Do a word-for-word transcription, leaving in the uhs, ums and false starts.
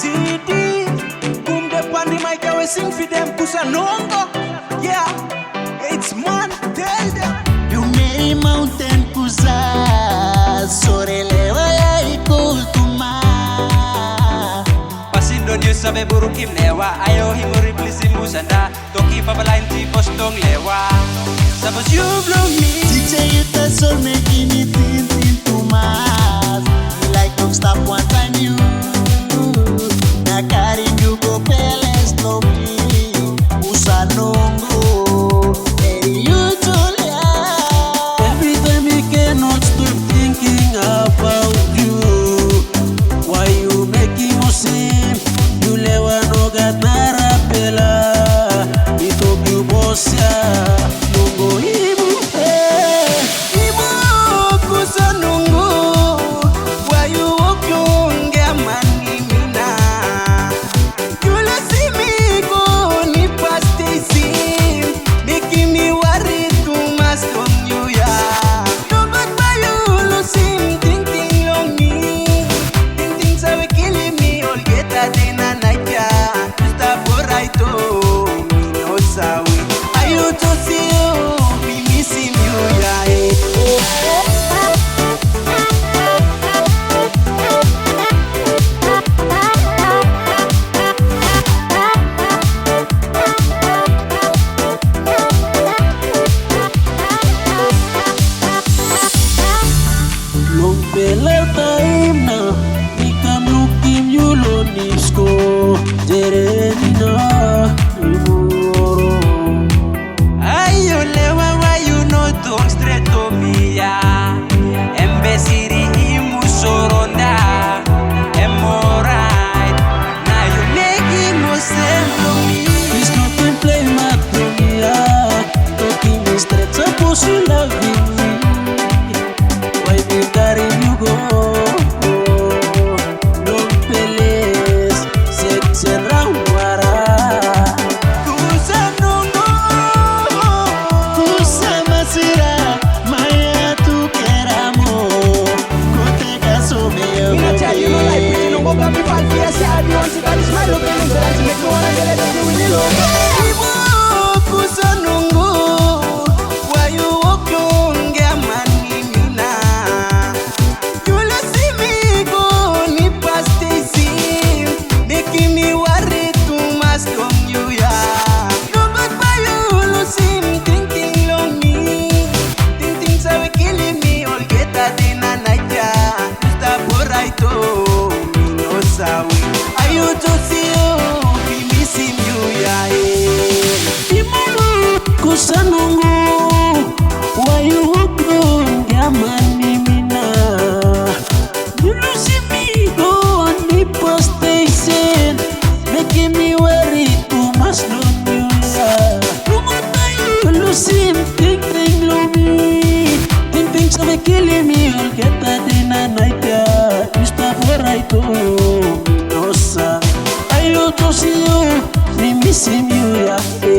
G D, bum de pandi mai kawe sing fi dem kusa nongo. Yeah, it's man, tell them. Yu meri mountain kusa, sore lewa ya i kul tuma. Pasin don yu save burukim lewa, ayo him ori plisim musanda. Toki papalain ti bos tong lewa. Sapos yu bilong mi. Tija yu tasol mekim mi tingting tumas. Mi laik long stap wantaim yu. Na karim yu go peles bilong mi. Usa nongo, eri yu Julia. Every time mi cannot stop thinking about you. Why you making mo same? Yu lewa no gat narapela. Mi tok yu bos ya, no go imu. Eh, imu kusa nungu. Why you wok yu ngia man imina? Yu lusim mi go ni pas teisim. Mekim mi wari tumas long yu ya. Nogat bai yu lusim tingting long mi. Tingting save kilim mi olgeta de na nait ya. Yu stap orait o, mi no save. Ai yu tosi yu, mi misim yu ya e. Longpela taim na mi kam lukim yu long nisko, Jeremina, yu moro. Ai yu lewa, why you no talk straight to me ya? Em besiri imu soronda, em orait. Na yu mekim olsem long mi. Please no ken play mat long mi ya. Tokim mi stret, sapos yu lovim mi. Wai mi karim yu go long peles seksen raunwara? Kusa nungu, kusa masira, maya tu keramo, koteka someo. Ina cha, you know, like, pretty no go back if I fear, say, I be want to carry smile, look at me, so that you make me wanna get it, you will need love. Ibu kusa nungu. Why you wok yu ngia man imina? Yu lusim mi go ni pas teisim. Mekim mi wari tumas long yu ya. Nogat bai yu lusim tingting long mi. Tingting save kilim mi olgeta de na nait ya. Yu stap orait o, mi no save. Ai yu tosi yu, mi misim yu ya e. Imama kusa nungu, why you wok yu ngia man imina? Yu lusim mi go ni pas teisim, mekim mi wari tumas long yu ya. Nogat bai yu lusim tingting long mi. Tingting save kilim mi olgeta de na nait ya. Yu stap orait o, mi no save. Ai yu tosi yu, mi misim yu ya e.